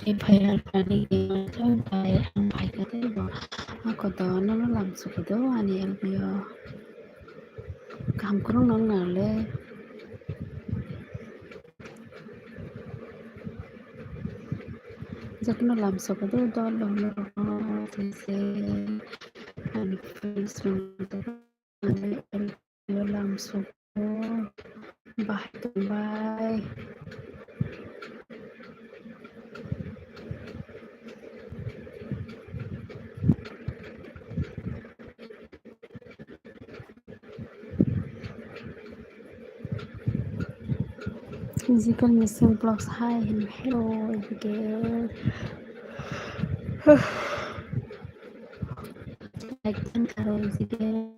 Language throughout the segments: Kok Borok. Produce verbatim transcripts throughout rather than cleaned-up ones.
Viral kani bai ang phaikha tei bo ako to nono lam sukudo ani L B o. Kaham kwrwng nang nale. Jotono lam sukudo dol dol tei se ani friends rok. Lamsoko bahai tongbai. Physical missing vlogs, hi, hello, Abigail. Like and karo, Abigail.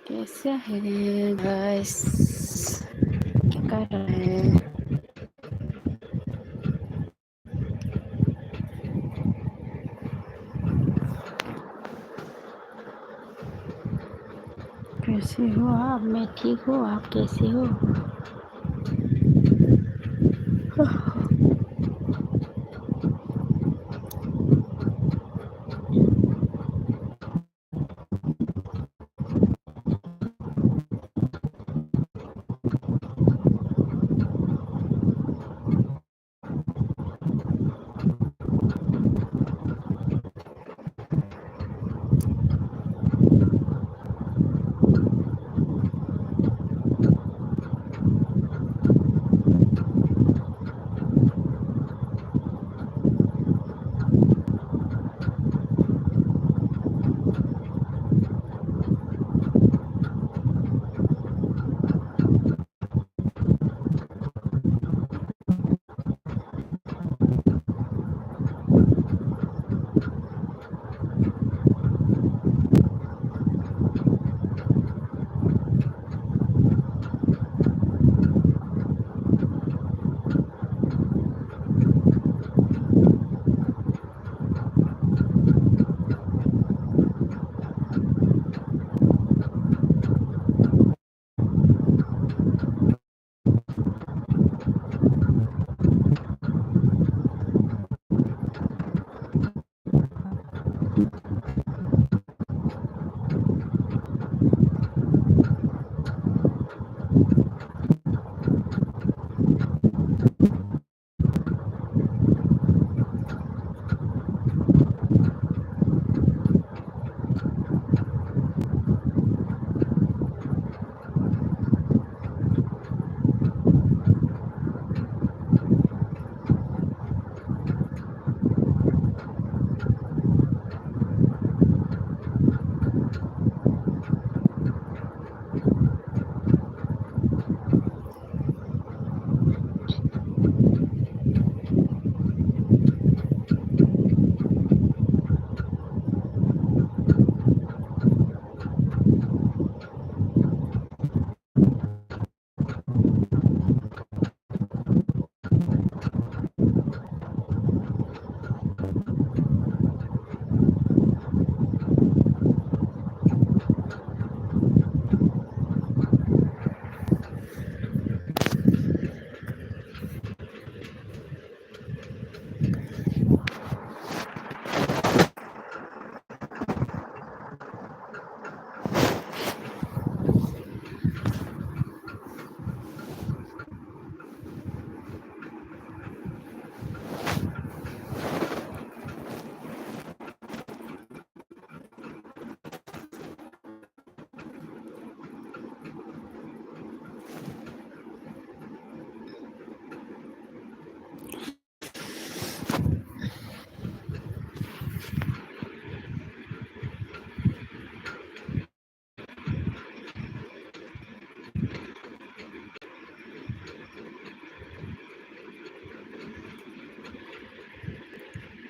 Kaisa hai guys, kara hai. कैसे हो आप? मैं ठीक हूँ, आप कैसे हो?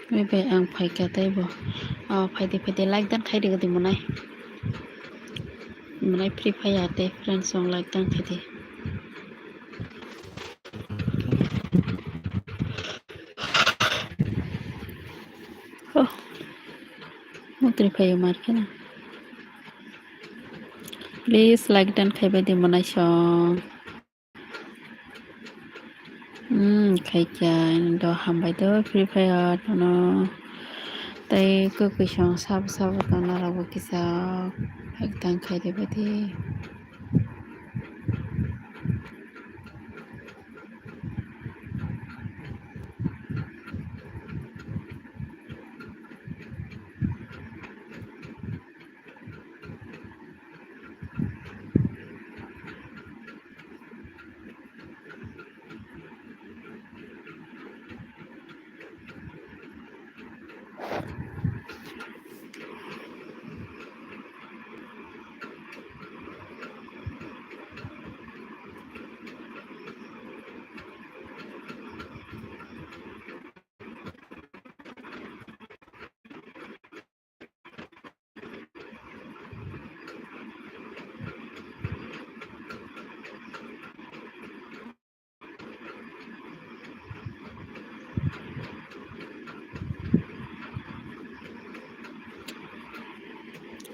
Bai bai, ang phaikha tei bo. Oh, phaidi, phaidi, like dan khai di godi monai. Monai free fire tei friends song like dan khai di. Twi phaio mar kheno. Please like dan khaibai di monai song. Hmm, khaikya do hambai do Free Fire no. Tai kwkwi song sabo sabo tong narok bo kisa like dan khai di bai di.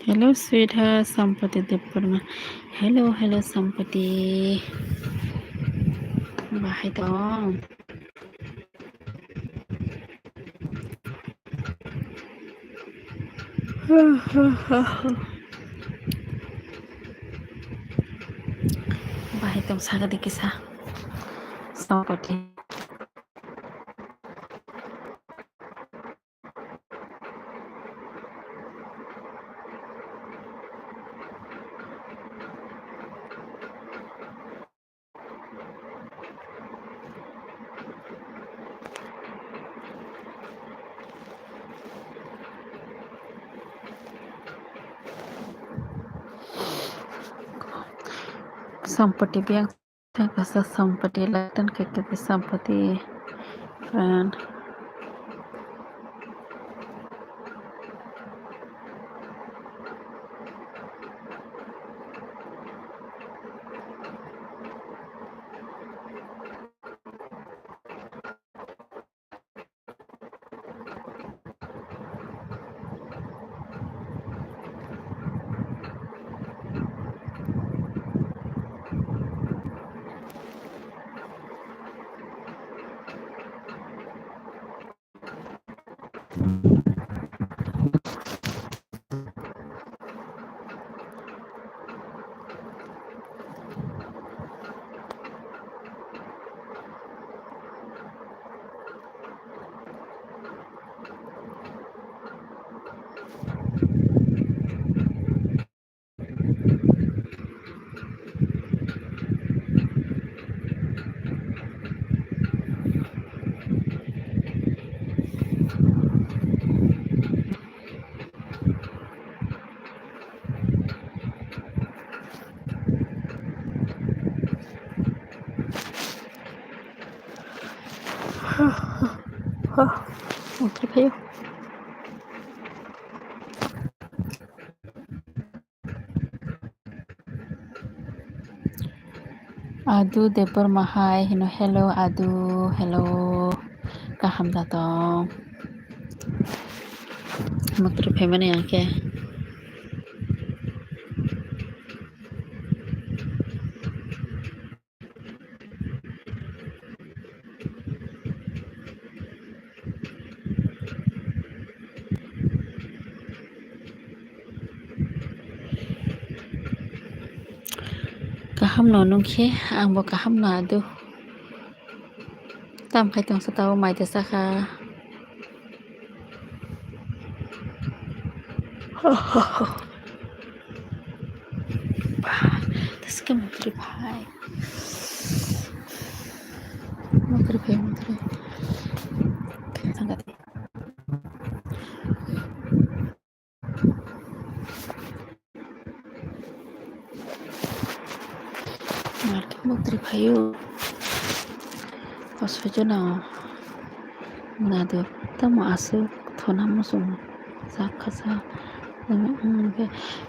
Hello, sweetheart, Sampati Debbarma. Hello, hello, Sampati. Bahai tong. Bahai tong saga dikisa. Sampati. Sampati biang. Thangkasa Sampati, like dan khaikha Sampati, friend. Adu Debbarma hai hino, hello Adu, hello, kaham da tong? Muktrwi phaimani ang khe. Kaham no nung khe, ang bo kaham no adu. Tam khai tong sa tao mai ta sa kha. Bah, taske muktrwi phai. Muktrwi phai, muktrwi. Sangat. Marke muktrwi phaio. Aswk jona nado tamo aswk thona muchung sak kha sa.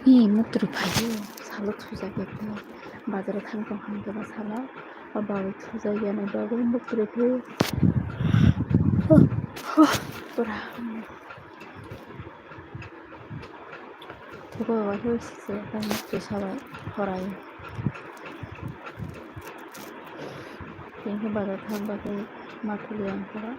Ni muktrwi phaio salo thujak ya khe bazaro thang tong hwn khe ba salo o bagwi thujak ya ni bagwi muktrwi phaio. Pura. Thugo waisa se tamo kisa bai horai. Tini bazar thang bagwi ma thuli ang pura.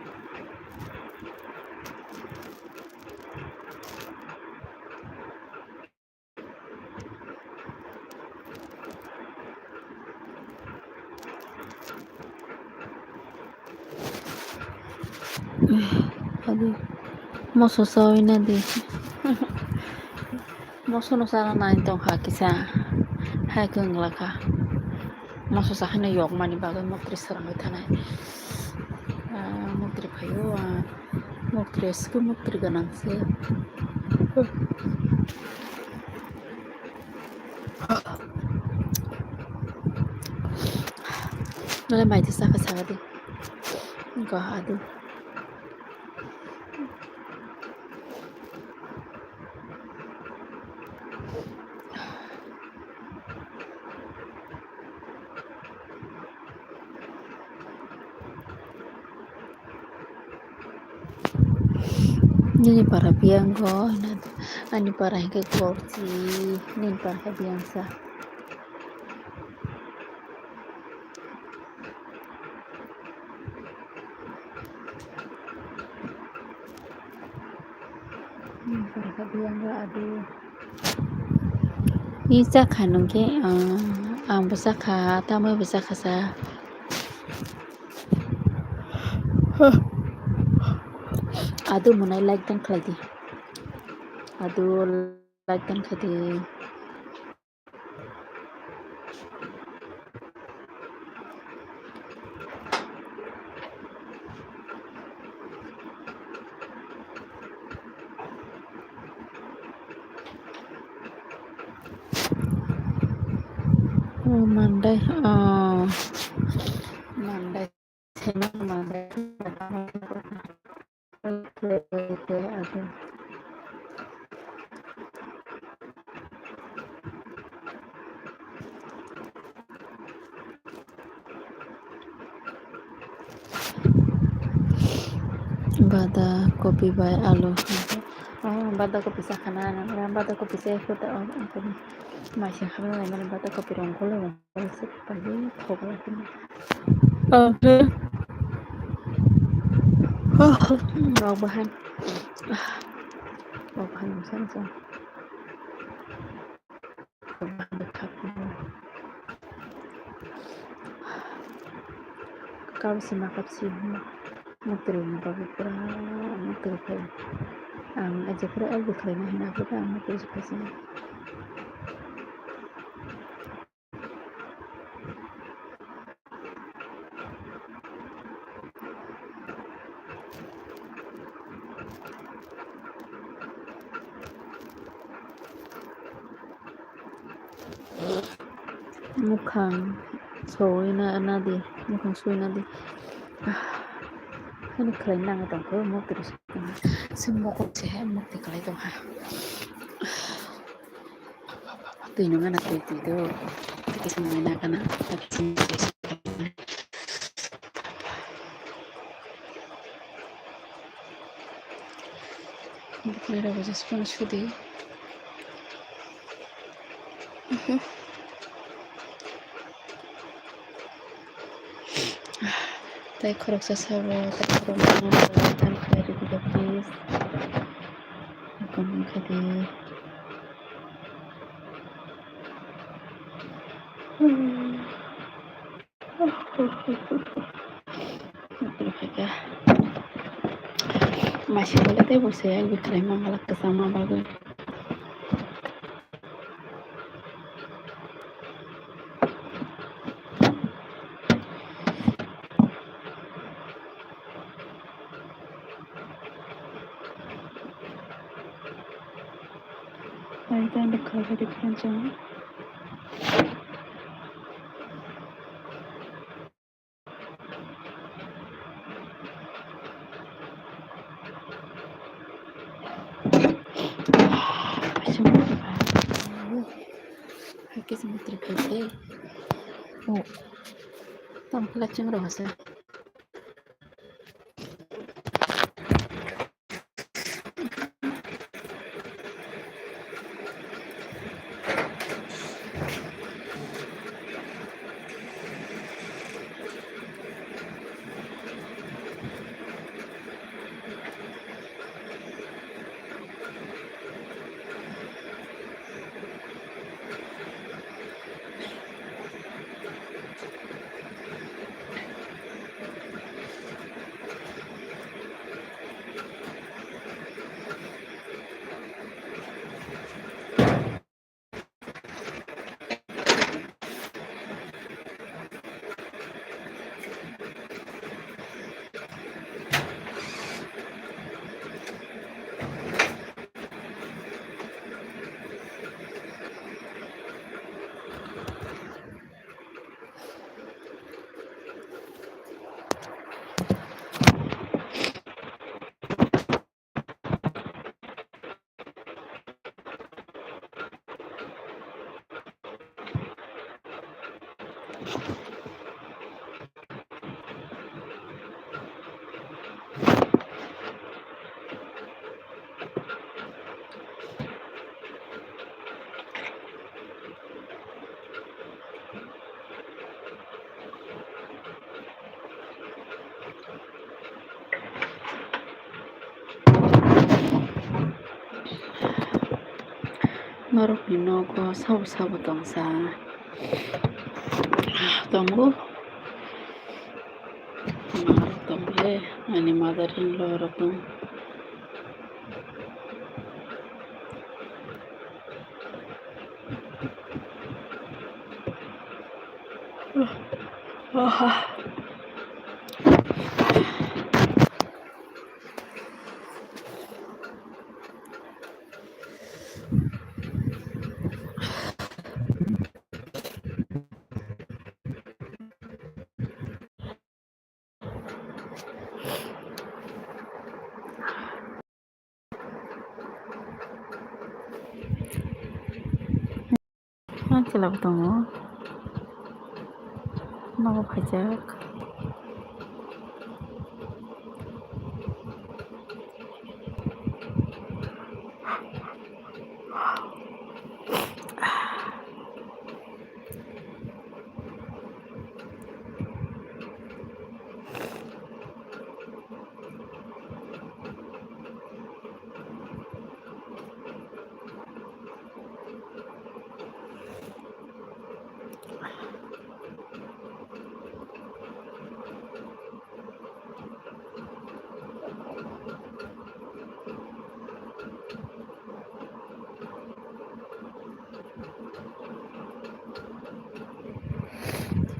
Adi, moso chawi na di. Moso no chana nai tong kha kisa. Hai kwngla kha. Moso chakhai no yok mani bagwi muktrwi swrangwi thanai. Ah, muktrwi phaio, ah, muktrwi aswk muktrwi gwnang se. Nole mai tisa ka saga di. Ko adu. Nini para biyang go, ani para hingke gorchi, nini para khe biyang sa. Nini para khe biyang go adu. Ni chakha nungkhe, ah, ang bo chakha, tamoi bo chakha sa. Adu mwnai like dan khlai di. Adu like dan khlai di. Oh, Monday. Oh, Monday. Bada kopi bai alu. Oh, bada kopi sakhana, bada kopi se khuda, oh, maising khamna mane bada kopi rong kolo. Oke. Rok bahan. Rok bahan masa masa. Kap sima kap si hima. Muktrwi ni bagwi pura muktrwi khai. Ang aje pura elbe khlaina hina khe ang muktrwi se khaisina. Mukhang soi na, na di, mukhang soi na di. Ah, ani khlai nang tong kho, mukti rw soi na. Se mokol se hai mukti khlai tong ha. Twi nung ana twi twi do. Twi kisa nung ana kana. Bwkhwnai rok bo jesphano sudi. Tai khoroksa sabo, tai khoroksa sabo, tam khlai rwdi please. Comment khaidi. Masi bole tei bo se bwkhwlai mangala kwchangma bagwi. Ai ta ando kha kha de kha jang. Hakhe se muktrwi khaisai. Oh, tamo khe laching rw hasai. Norokni nogo sabo sabo tongsa tongo. Norok tongkhe ani mother in law rok tong. Chwla bo tongo. Nogo phaijak.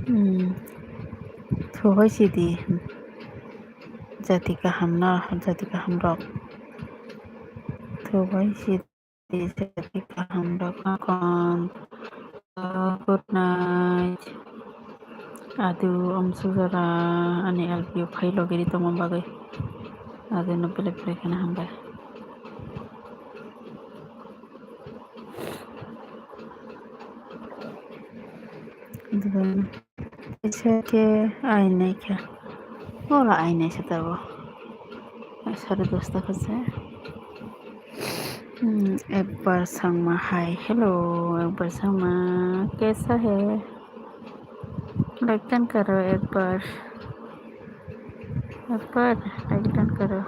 Hmm. Thubai sidi. Jati kaham no, jati kaham rok. Thubai sidi. Jati kaham rok akon. Good night. Adu om sujara ani L P O phai logiri tongma bagwi. Adu no belai belai kheno hambai. Kaisa khe ainai kha. Ola ainai se tabuk. Sare dosta khe se. Hmm, Akbar Sangma, hi. Hello, Akbar Sangma. Kaisa hai? Like done karo Akbar. Akbar, like done karo.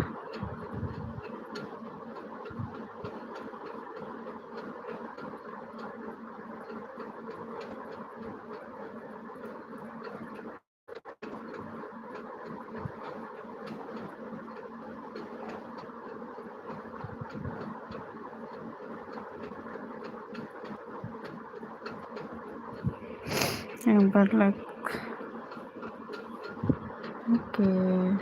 Ang barlak. Okay.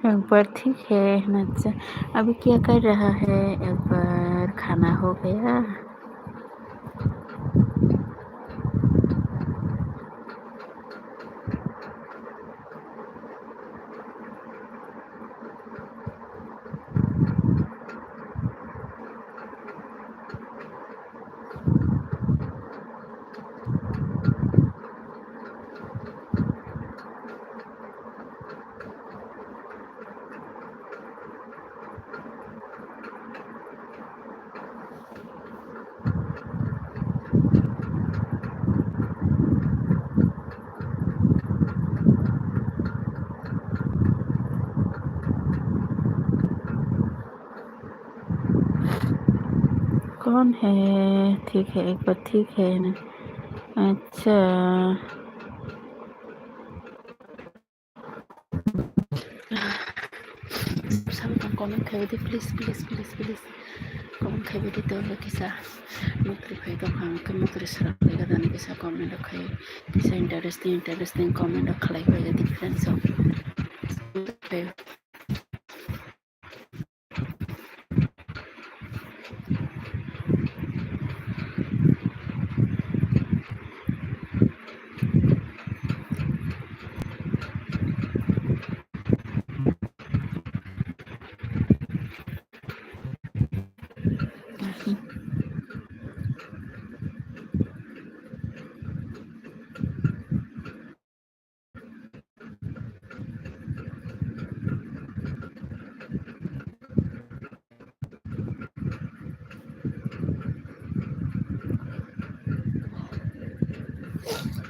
एक बार ठीक है, अच्छा, अभी क्या कर रहा है, एक बार खाना हो गया? कौन है? ठीक है, एक बार ठीक है ना। अच्छा। Sabo tong comment khai di, please, please, please, please. Comment khai di, to kisa mukri phai tong, ang ke mukri sara phai ga dani kisa comment rok khai, kisa interesting, interesting comment rok khlai phai ga di, friends rok.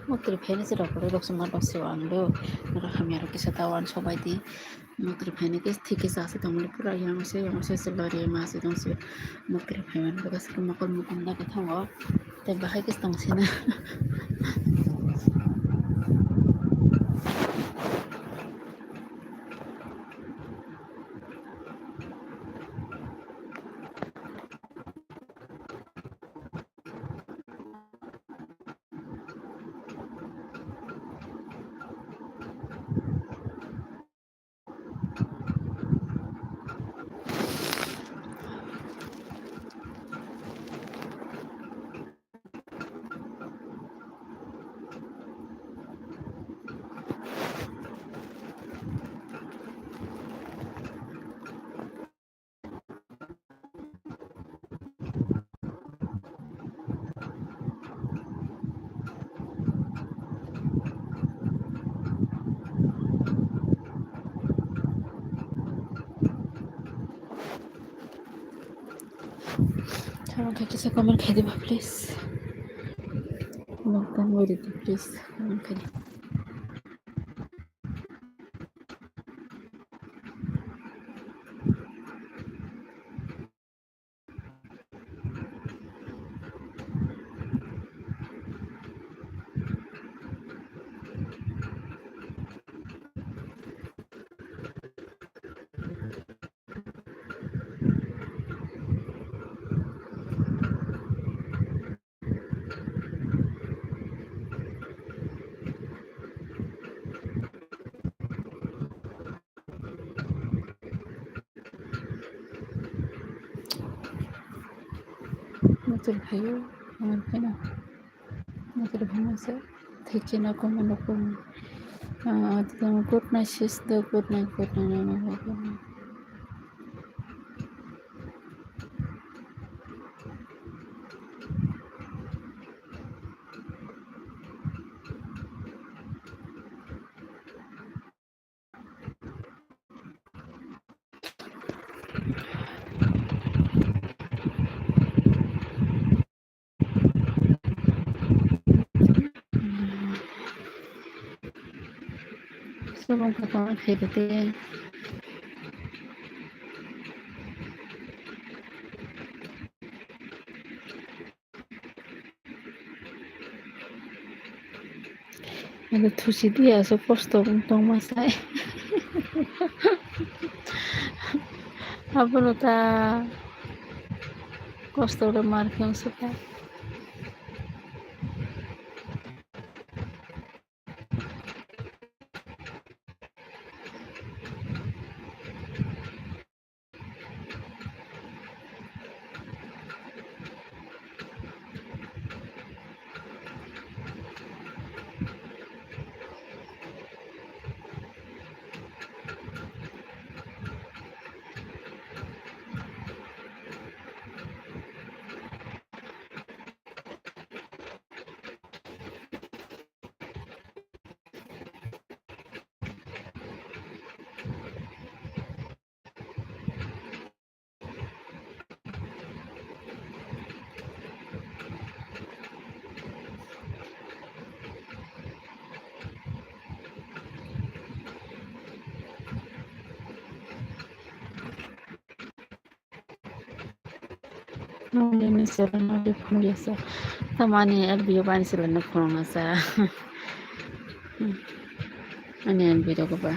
Muktrwi phaina se rok rok suma rok se ang do. Rok hamya rok kisa ta uansuk bai di. Muktrwi phaina khe thik khe chasa tongmani pura yang se yang se se lori ma se tong se. Muktrwi phaimani bagwi se mokol mukol da khe thango. Tei bahai khe tong se na. Tamo khe kisa comment khai diba, please. Comment khai di, please. Comment khai di. Motor phaio, motor phaina, motor phaina se thik chena komo nukung. Ah, good night, sis, the good night, good night, good night. Subung kha tong khe de. Ado thusi di, aswk kosto wng tongma sai. Abono ta kosto rw mar khe wng sukha. Nini channel no de phunukya sa. Tamani L B O bani channel no phunukna sa. Ani L B O ko ba.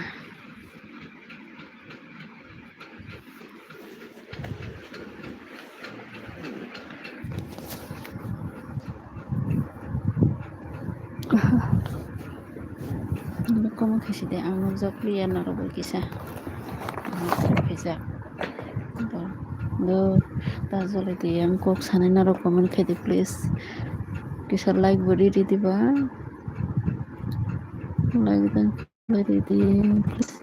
Comment khaisi de ang nukjak liya norok bai kisa. Khaijak. Do, do, ta jole de ang kok sanai norok comment khai di please. Kisa like bo ridi diba. Like dan. Ready, please.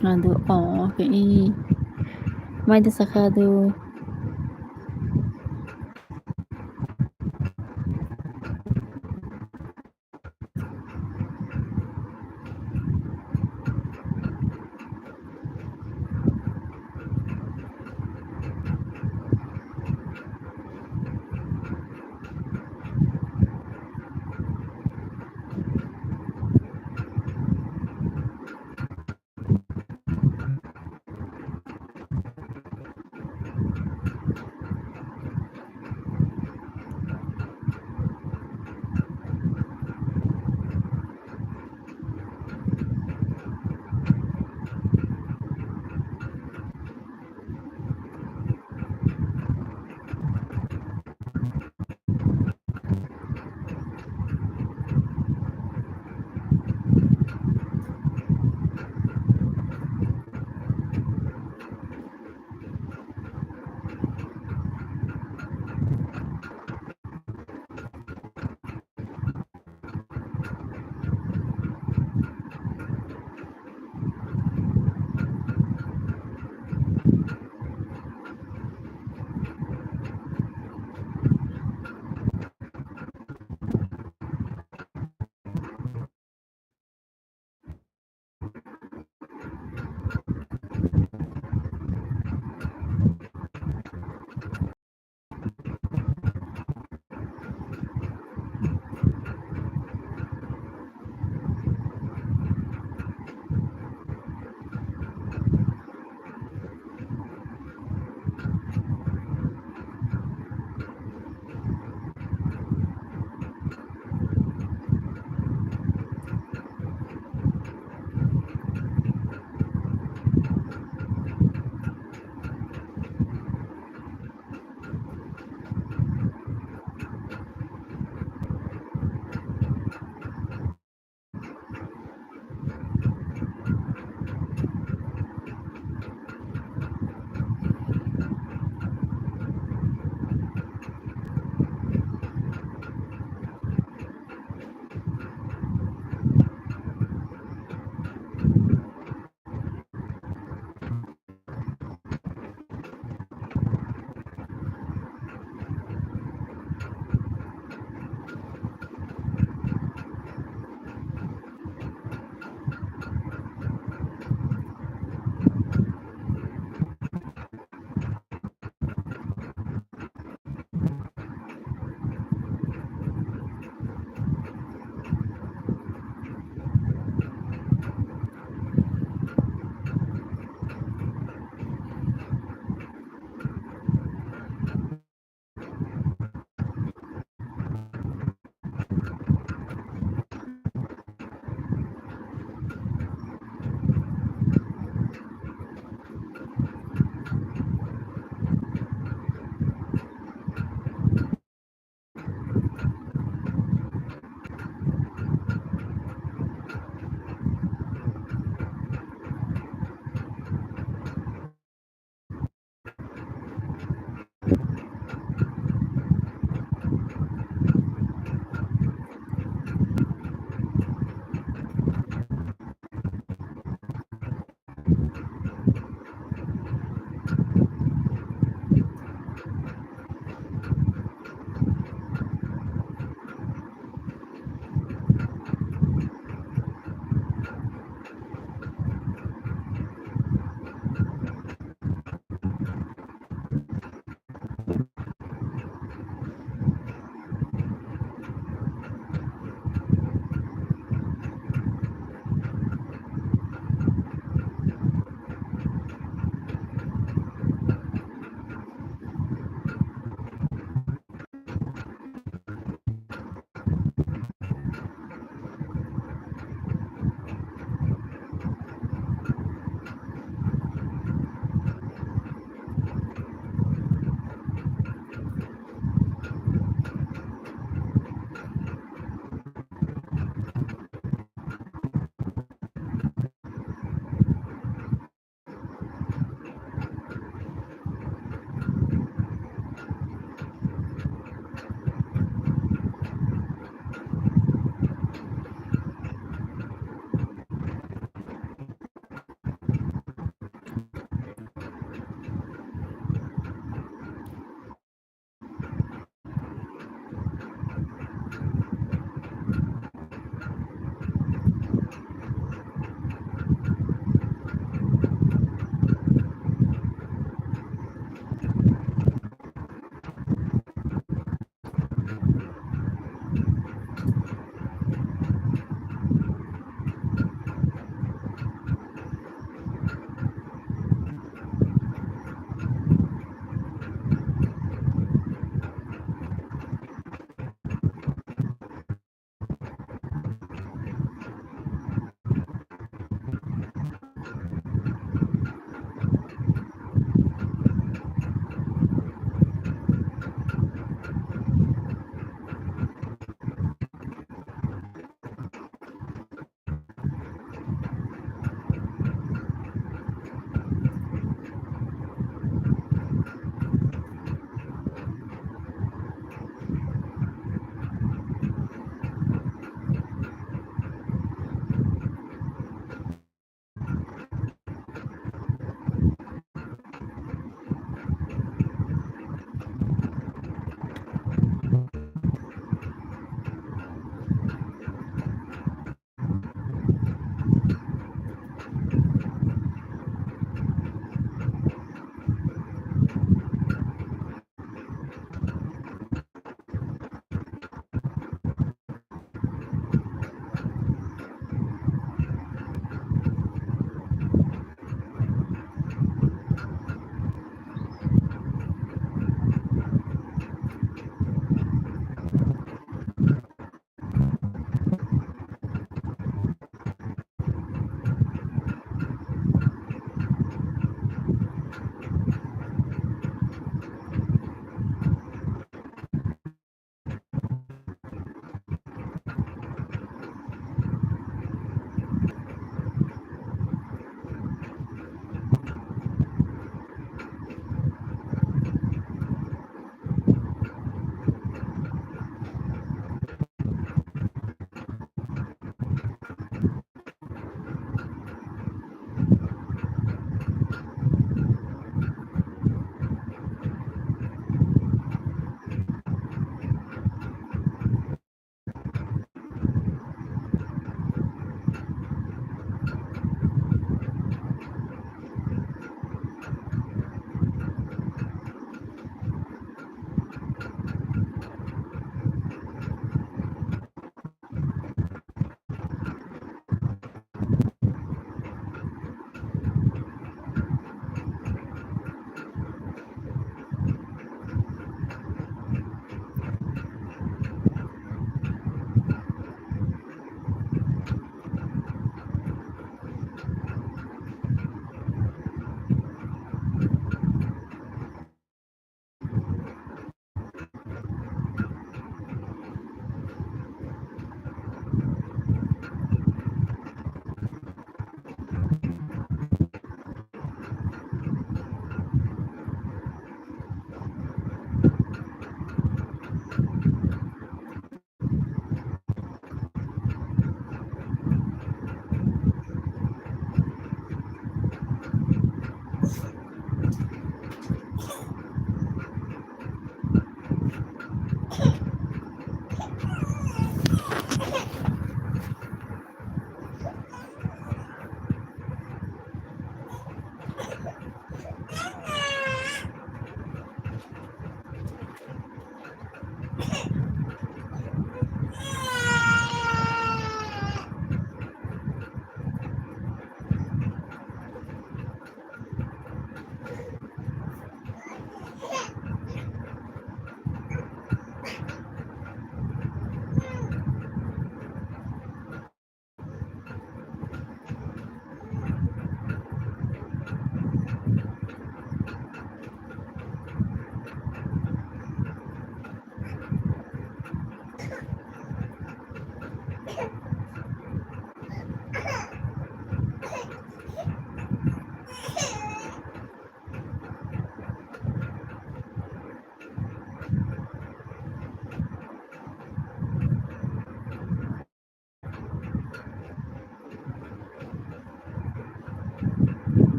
Ado, oh, okay. Mai de saka do.